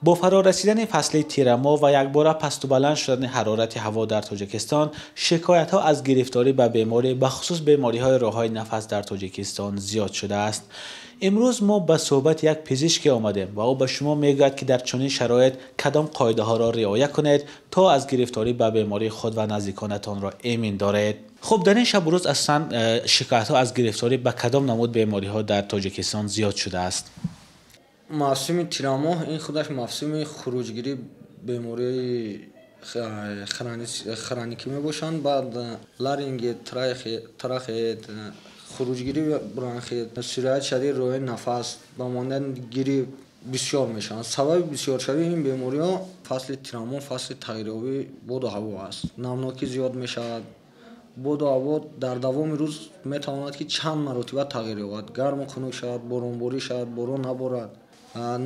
Бо фарорасидани фасли тирамоҳ ва якбора пасту баланд шудани ҳарорати ҳаво дар Тоҷикистон, шикоятҳо аз гирифторӣ ба беморӣ, бахусус бемориҳои роҳҳои нафас дар Тоҷикистон зиёд шудааст. Имрӯз мо ба суҳбати як пизишке омадем ва ӯ ба шумо мегӯяд, ки дар чунин шароит кадом қоидаҳоро риоя кунед, то аз гирифторӣ ба беморӣ худ ва наздиконатонро эмин доред. Хуб, дар ин шабу рӯз аслан шикоятҳо аз гирифторӣ ба кадом намуд бемориҳо дар Тоҷикистон зиёд шудааст? Мавсими тирамоҳ ин худаш мавсими хуруҷгирии бемориҳои хроникӣ мебошанд. Баъд ларингит, трахеит, хуруҷгирии бронхит, сироят шадиди роҳи нафас ба монанди грипп бисёр мешаванд. Сабаби бисёршавии ин бемориҳо фасли тирамоҳ фасли тағйирёбии боду ҳаво аст. Намнокӣ зиёд мешавад. Боду ҳаво дар давоми рӯз метавонад, ки чанд маротиба тағйир ёбад. Гарму хунук шавад, боронборӣ шавад, борон наборад.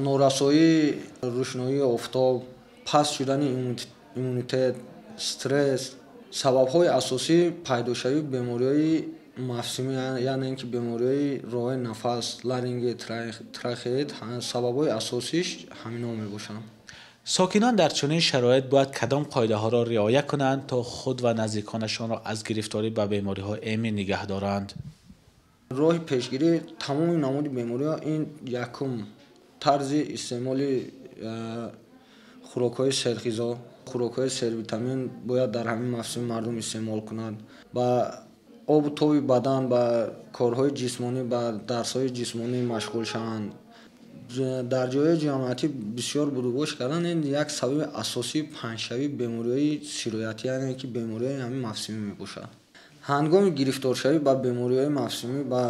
Норасоии рӯшноии офтоб, паст шудани иммунитет, стресс сабабҳои асосии пайдошавии бемориҳои мавсимӣ, яъне ин ки бемориҳои роҳи нафас, ларингит, трахеит, сабабҳои асосиш ҳаминҳо мебошанд. Сокинон дар чунин шароит бояд кадом қоидаҳоро риоя кунанд, то худ ва наздиконашонро аз гирифторӣ ба бемориҳо эмин нигаҳ доранд? Роҳи пешгирии тамоми намуди бемориҳо ин якум тарзи истеъмоли хӯрокҳои серғизо, хӯрокҳои сервитамин бояд дар ҳамин мавсим мардум истеъмол кунанд. Ба обу тоби бадан, ба корҳои ҷисмонӣ, ба дарсҳои ҷисмонӣ машғул шаванд. Дар ҷойҳои ҷамъиятӣ бисёр будубош кардан ин як сабаби асосии паҳншавии бемориҳои сироятӣ, яъне ки бемориҳои ҳамин мавсимӣ мебошад. Ҳангоми гирифторшавӣ ба бемориҳои мавсимӣ, ба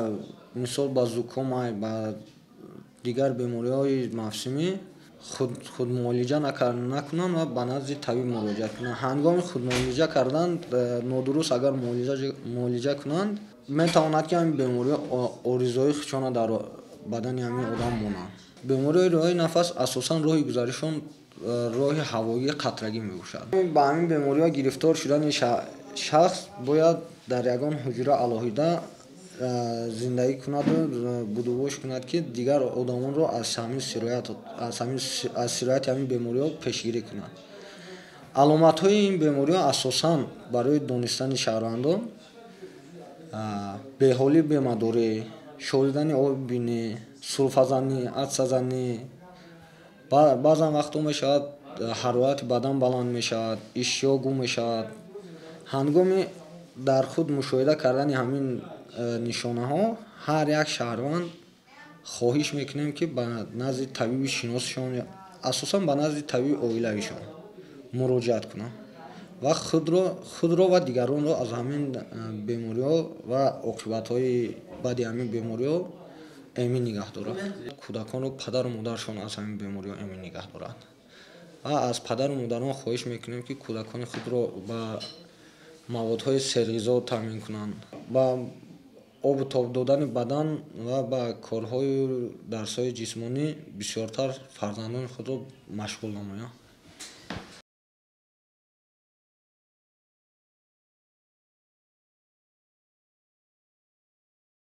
мисол ба зукомай, ба дигар бемориҳои мавсимӣ худмуолиҷа накунанд ва ба назди табиб муроҷиат кунанд. Ҳангоми худмуолиҷа кардан нодуруст агар муолиҷа кунанд, метавонад, ки ҳамин бемориҳо оризои худшонро дар бадани ҳамин одам монанд. Бемориҳои роҳи нафас асосан роҳи гузаришон роҳи ҳавоии қатрагӣ мебошад. Ба ҳамин бемориҳо гирифтор шудани шахс бояд дар ягон ҳуҷра алоҳида зиндагӣ кунаду будубош кунад, ки дигар одамонро аз ҳамин сироят, аз сирояти ҳамин бемориҳо пешгирӣ кунад. Аломатҳои ин бемориҳо асосан барои донистани шаҳрвандон беҳолӣ, бемадорӣ, шоридани оби бинӣ, сулфазанӣ, атсазанӣ, баъзан вақтҳо мешавад ҳарорати бадан баланд мешавад, иштиҳо гум мешавад. Ҳангоми дар худ мушоҳида кардани ҳамин нишонаҳо ҳар як шаҳрванд хоҳиш мекунем, ки ба назди табиби шиносшон, асосан ба назди табиби оилавишон муроҷиат кунанд ва худро ва дигаронро аз ҳамин бемориҳо ва оқибатҳои баъди ҳамин бемориҳо эмин нигаҳ доранд. Кӯдаконро падару модаршон аз ҳамин бемориҳо эмин нигаҳ доранд ва аз падару модарон хоҳиш мекунем, ки кӯдакони худро ба маводҳои серғизо таъмин кунанд, ба обу тоб додани бадан ва ба корҳою дарсҳои ҷисмонӣ бисёртар фарзандони худро машғул намоянд.